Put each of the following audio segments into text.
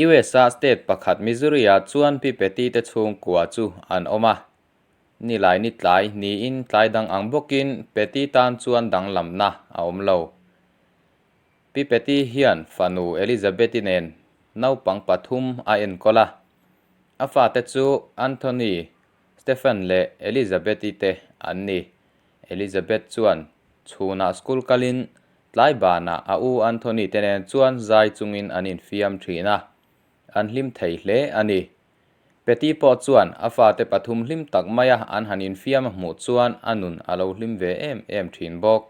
US-a state pakhat Missouri-ah chuan Pi Patty te chhungkua chu an awm a. Nilai ni tlai niin tlai dang ang bawkin Patty tan chuan danglamna a awm lo. Pi Patty hian fanu Elizabeth-i nen naupang pathum a enkawl a. A fate chu Anthony, Stephen leh Elizabeth-i te an ni. Elizabeth chuan chhunah school kalin tlai banah a u Anthony te nen chuan zai chungin an infiam thin a, an hlim thei hle a ni. Patty pawh chuan a fate pathum hlim tak maia an han infiam a hmuh chuan a nun a lo hlim ve em em thin bawk.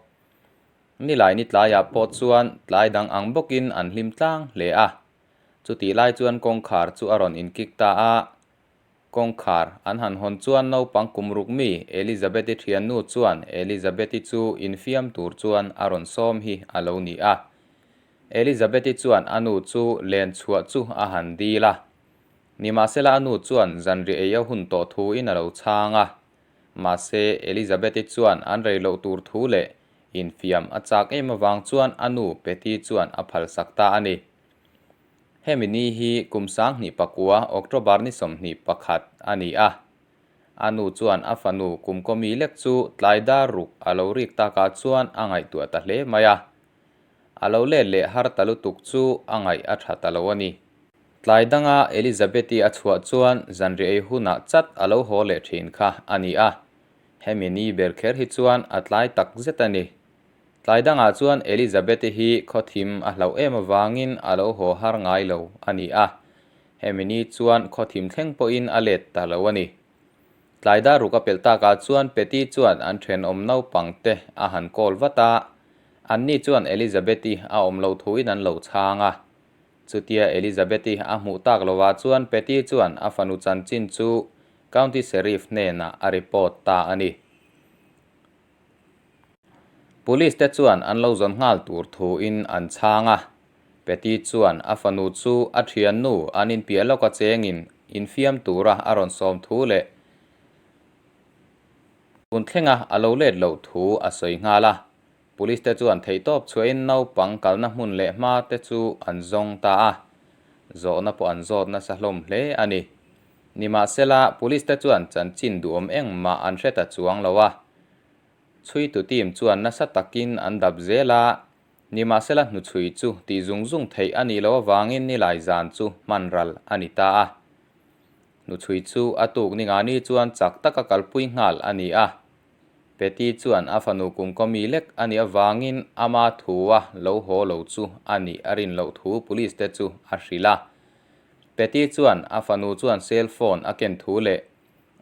Nilai ni tlaiah pawh chuan tlai dang ang bawkin an hlim tlang hle a. Chutih lai chuan kawngkhar chu a rawn inkik ta a. Kawngkhar an han hawn chuan naupang kum ruk mi Elizabeth-i thiannu chuan Elizabeth-i chu infiam tur chuan a rawn sawm hi a lo ni a. Elizabeth-i chuan a nu chu len chhuah chu a han dil a. Nimahsela a nu chuan zanriah ei a hun tawh thuin a lo chhang a. Mahse Elizabeth-i chuan an rei loh tur thu leh infiam a chak em avang chuan a nu Patty chuan a phalsak ta a ni. Hemi ni hi kum 2009 October ni 21 a ni a. A nu chuan a fanu kum kawmi lek chu tlai dar ruk a lo rik takah chuan a ngaihtuah ta hle mai a. A lo let leh har ta lutuk chu a ngaih a tha ta lo a ni. Tlai danga Elizabeth-i a chhuah chuan zanriah ei hunah chat a lo haw leh thin kha a ni a. Hemi ni ber kher hi chuan a tlai tak zet a ni. Tlai dangah chuan Elizabeth-i hi khawthim a hlauh em avangin a lo haw har ngai lo a ni a, hemi ni chuan khawthim thleng pawhin a let ta lo a ni. Tlai dar ruk a pelh takah chuan Patty chuan an thenawm naupang te a han call vat a, anni chuan Elizabeth-i a awm loh thuin an lo chhang a. Chutia Elizabeth-i a hmuh tak lovah chuan Patty chuan a fanu chanchin chu County Sheriff hnenah a report ta a ni. Police te chuan an lo zawn nghal tur thuin an chhang a. Patty chuan a fanu chu a thiannu an inpiah lawka chengin infiam tura a rawn sawm thu leh tun thlenga a lo let loh thu a sawi nghal a. Police te chuan theihtawp chhuahin naupang kalna hmun leh hma te chu an zawng ta a. Zawhna pawh an zawt nasa hlawm hle a ni. Nimahsela, Police te chuan chanchin duhawm engmah an hre ta chuang lo a. Chhuitu team chuan nasa takin an dap zel a, nimahsela hnuchhui chu tih zung zung theih a nih loh avangin nilai zan chu hman ral a ni ta a. Hnuchhui chu a tuk ningani chuan chak taka kalpui nghal a ni a. Patty chuan a fanu kum kawmi lek a nih avangin ama thua lo haw lo chu a nih a rin loh thu police te chu a hrilh a. Patty chuan a fanu chuan cell phone a ken thu leh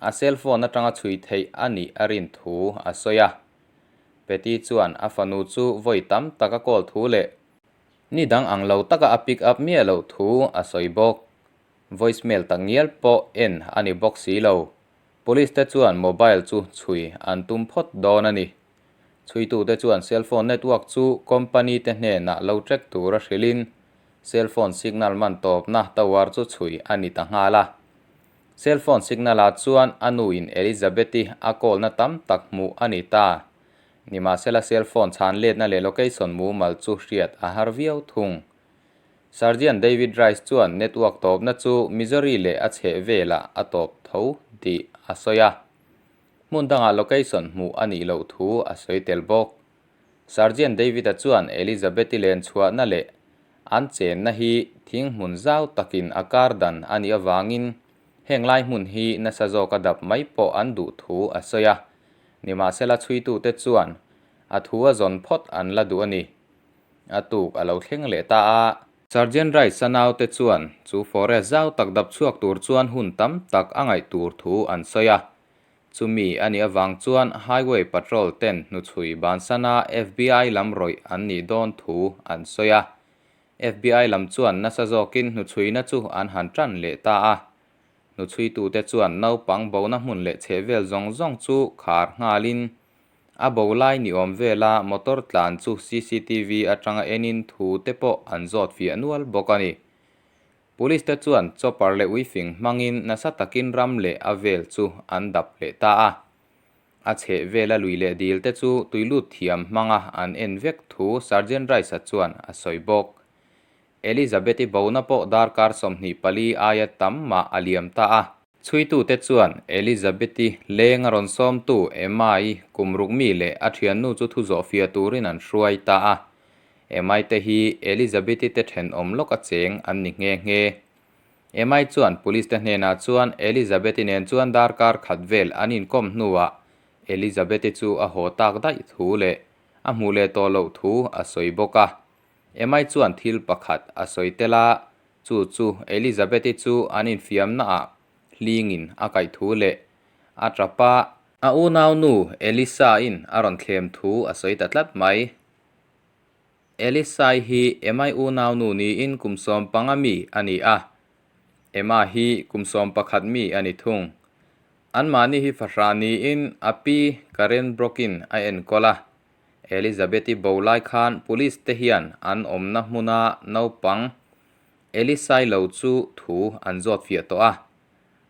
A cell phone atanga chhui theih a nih a rin thu a sawi a. Patty chuan a fanu chu vawi tam tak a call thu leh ni dang ang lo taka a pick up miah loh thu a sawi bawk. Voice mail tak ngial pawh en a ni bawk si lo. Police te chuan mobile chu chhui an tum phawt dawn a ni. Chhuitute chuan cell phone network chu company te hnenah lo track tura hrilhin cell phone signal man tawpna tower chu chhui a ni ta nghal a. Cell phone signal ah chuan a nu in Elizabeth-i a call na tam tak hmuh a ni ta. Nimahsela cell phone chhan letna leh location mumal chu hriat a har viau thung. Sergeant David Rice chuan network tawpna chu Missouri leh a chheh velah a tawp tho tih a sawi a. Hmun dangah location hmuh a nih loh thu a sawi tel bawk. Sergeant David-a chuan Elizabeth-i len chhuahna leh an chenna hi thing hmun zau takin a kar dan a nih avangin heng lai hmun hi nasa zawka dap mai pawh an duh thu a sawi a. Nimahsela chhuitute chuan a thu a zawn phawt an la duh a ni. A tuk a lo thleng leh ta a. Sergeant Rice-a naute chuan chu forest zau tak dap chhuak tur chuan hun tam tak a ngaih tur thu an sawi a. Chumi a nih avang chuan Highway Patrol ten hnuchhui bansana FBI lam rawih an nih dawn thu an sawi a. FBI lam chuan nasa zawkin hnuchhuina chu an han tan leh ta a. Hnuchhuitute chuan naupang bona hmun leh chhehvel zawng zawng chu khar nghalin a bo lai ni awm vela motor tlan chu cctv atanga enin thu te pawh an zawt fiah nual bawk a ni. Police te chuan chopper leh uifing hmangin nasa takin ram leh a vel chu an dap leh ta a. A chheh vela lui leh dil te chu tuilut thiam hmanga an en vek thu Sergeant Rice-a chuan a sawi bawk. Elizabeth-i bona pawh darkar 24 aia tam mah a liam ta a. Chhuitute chuan Elizabeth-i leng a rawn sawmtu Emma-i kum ruk mi leh a thiannu chu thu zawhfiah turin an hruai ta a. Emma-i te hi Elizabeth-i te thenawm lawk a cheng an ni nghe nghe. Emma-i chuan police te hnenah chuan Elizabeth-i nen chuan darkar khat vel an inkawm hnuah Elizabeth-i chu a haw tak daih thu leh a hmuh leh tawh loh thu a sawi bawk a. Emma-i chuan thil pakhat a sawi tel a, chu chu Elizabeth-i chu an infiamnaah hlingin a kaih thu leh a tap a. A unaunu Elisa-in a rawn thlem thu a sawi ta tlat mai. Elisai hi Emma-i unaunu niin kum 15 mi a ni a, Emma hi kum 11 mi a ni thung. Anmahni hi fahrah niin a pi Karen Brock-in a enkawl a. Elizabeth-i bo lai khan police te hian an awmna hmuna naupang Elisai lo chu thu an zawt fiah tawh a.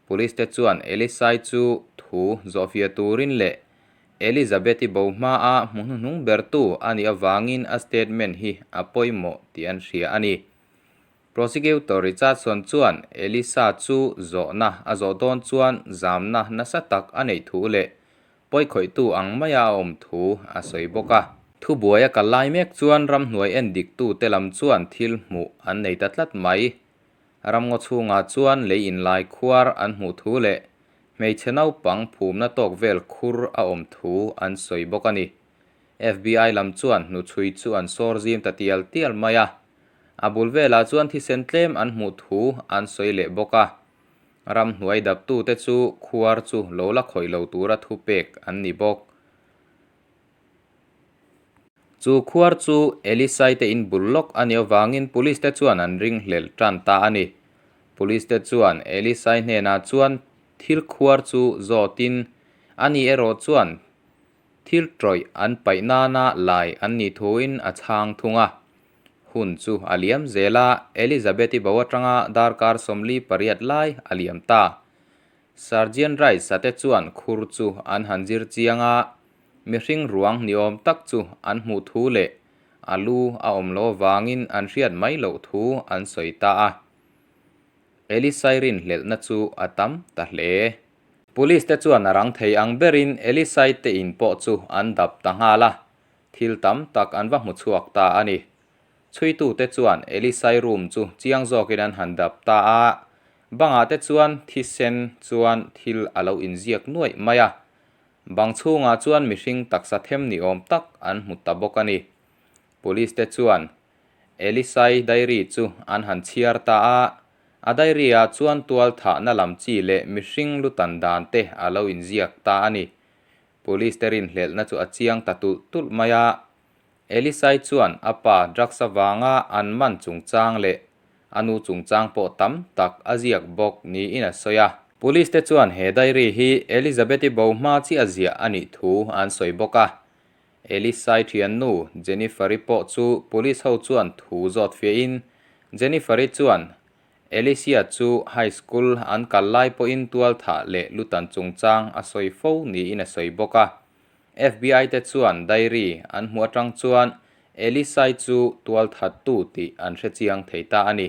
Police te chuan Elisai chu thu zawhfiah turin leh Elizabeth-i bo hmaa hmu hnuhnung bertu a nih avangin a statement hi a pawimawh tih an hria a ni. Prosecutor Richardson chuan Elisa chu zawhna a zawh dawn chuan zamna nasa tak a neih thu leh pawikhawihtu ang maia a awm thu a sawi bawk a. Thubuai a kal lai mek chuan ramhnuai en diktute lam chuan thil hmuh an nei ta tlat mai. Ramngaw chhungah chuan lei inlai khuar an hmuh thu leh hmeichhe naupang phumna tawk vel khur a awm thu an sawi bawk a ni. FBI lam chuan hnuchhui chu an sawr zim ta tial tial mai a. A bul velah chuan thisen tlem an hmuh thu an sawi leh bawk a. Ramhnuai daptute chu khuar chu lo la khawih lo tura thupek an ni bawk. Chu khuar chu Elisai te in bul lawk a nih avangin police te chuan an ringhlelh tan ta a ni. Police te chuan Elisai hnenah chuan thil khuar chu zawtin a ni erawh chuan thil tawih an paih nana lai an nih thuin a chhang thung a. Hun chu a liam zel a, Elizabeth-i bo atanga darkar 48 lai a liam ta. Sergeant Rice-a te chuan khur chu an han zir chiang a, mihring ruang ni awm tak chu an hmuh thu leh a lu a awm lo avangin an hriat mai loh thu an sawi ta a. Elisai rinhlelhna chu a tam ta hle. Police te chuan a rang thei ang berin Elisai te in pawh chu an dap ta nghal a, thil tam tak an va hmu chhuak ta a ni. Chhuitute chuan Elisai room chu chiang zawkin an han dap ta a, bangah te chuan thisen chuan thil a lo inziak nuaih mai a. Bang chhungah chuan mihring taksa them ni awm tak an hmu ta bawk a ni. Police te chuan Elisai diary chu an han chhiar ta a, a diary ah chuan tual thahna lam chi leh mihring lutan dan te a lo inziak ta a ni. Police te rinhlelhna chu a chiang ta tulh tulh mai a. Elisai chuan a pa drugs avanga an man chungchang leh a nu chungchang pawh tam tak a ziak bawk niin a sawi a. Police te chuan he diary hi Elizabeth-i bo hma chiah ziah a nih thu an sawi bawk a. Elisai thiannu Jennifer-i pawh chu police ho chuan thu zawt fiahin Jennifer-i chuan Elisia chu high school an kal lai pawhin tual thah leh lutan chungchang a sawi fo niin a sawi bawk a. FBI te chuan diary an hmuh atang chuan Elisai chu tual thattu tih an hre chiang thei ta a ni.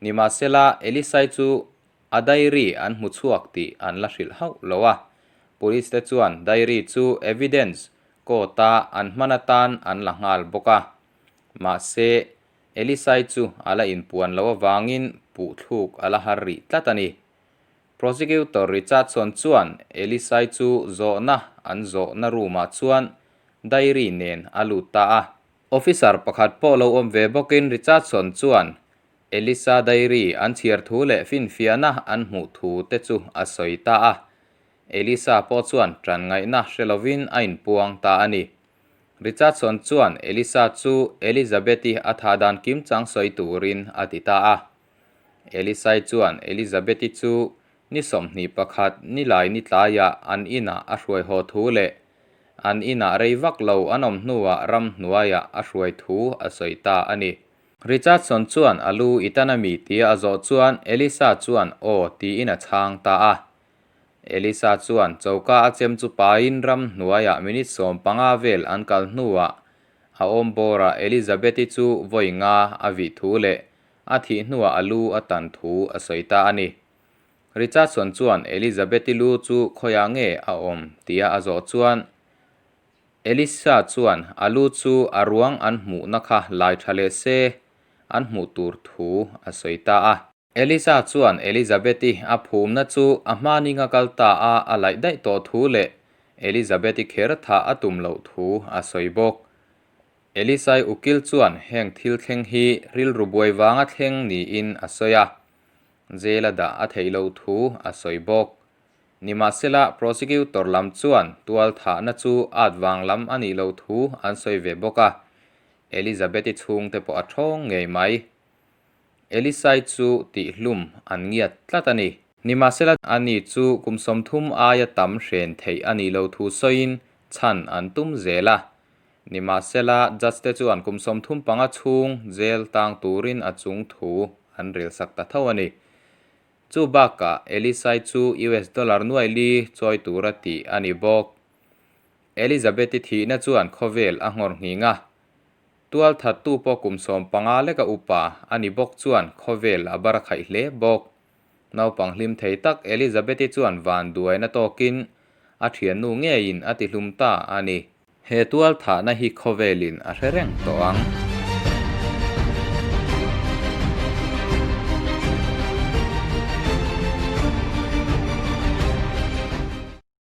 Nimahsela, Elisai chu a diary an hmu chhuak tih an la hrilh hauh lo a. Police te chuan diary chu evidence court-a an hman atan an la nghal bawk a. Mahse, Elisai chu a la inpuan loh avangin puhthluk a la har rih tlat a ni. Prosecutor Richardson chuan Elisai chu zawhna an zawhna room-ah chuan diary nen a lut ta a. Officer pakhat pawh lo awm ve bawkin Richardson chuan Elisa diary an chhiar thu leh finfiahna an hmuh thu te chu a sawi ta a. Elisa pawh chuan tan ngaihna hre lovin a inpuang ta a ni. Richardson chuan Elisa chu Elizabeth-i a thah dan kimchang sawi turin a ti ta a. Elisai chuan Elizabeth-i chu ni 21 nilai ni tlaiah an inah a hruai haw thu leh an inah rei vak lo an awm hnuah ramhnuaiah a hruai thu a sawi ta a ni. Richardson chuan a lu i tan a mi tia a zawh chuan Elisa chuan aw tiin a chhang ta a. Elisa chuan choka a chem chu pain ramhnuaiah minute 15 vel an kal hnuah a awm bawrah Elizabeth-i chu vawi nga a vih thu leh. A thih hnuah a lu a tan thu a sawi ta a ni. Richardson chuan Elizabeth-i lu chu khawiah nge a awm tia a zawh chuan Elisa chuan a lu chu a ruang an hmuhna kha lai tha leh se an hmuh tur thu a sawi ta a. Elisa chuan Elizabeth-i a phumna chu a hmaninga kal ta a a laih daih tawh thu leh Elizabeth-i kher thah a tum loh thu a sawi bawk. Elisai ukil chuan heng thil thleng hi rilru buai vanga thleng niin a sawi a, jail a dah a theih loh thu a sawi bawk. Nimahsela, prosecutor lam chuan tual thahna chu at vang lam a nih loh thu an sawi ve bawk a, Elizabeth-i chhungte pawh a thawng ngei mai. Elisai chu tihhlum an ngiat tlat a ni. Nimahsela, ani chu kum 30 aia tam hren theih a nih loh thu sawiin chhan an tum zel a. Nimahsela, judge te chuan kum 35 chhung jail tang turin a chung thu an relsak ta tho a ni. Chu bakah Elisai chu US dollar nuai li chawi tura tih a ni bawk. Elizabeth-i thihna chuan khawvel a nghawr nghing a. Tualthattu pawh kum 15 leka upa a ni bawk chuan khawvel a bar a khaih hle bawk. Naupang hlim thei tak Elizabeth-i chuan vanduaina tawkin a thiannu ngeiin a tihlum ta a ni. He tualthahna hi khawvelin a hre reng tawh ang.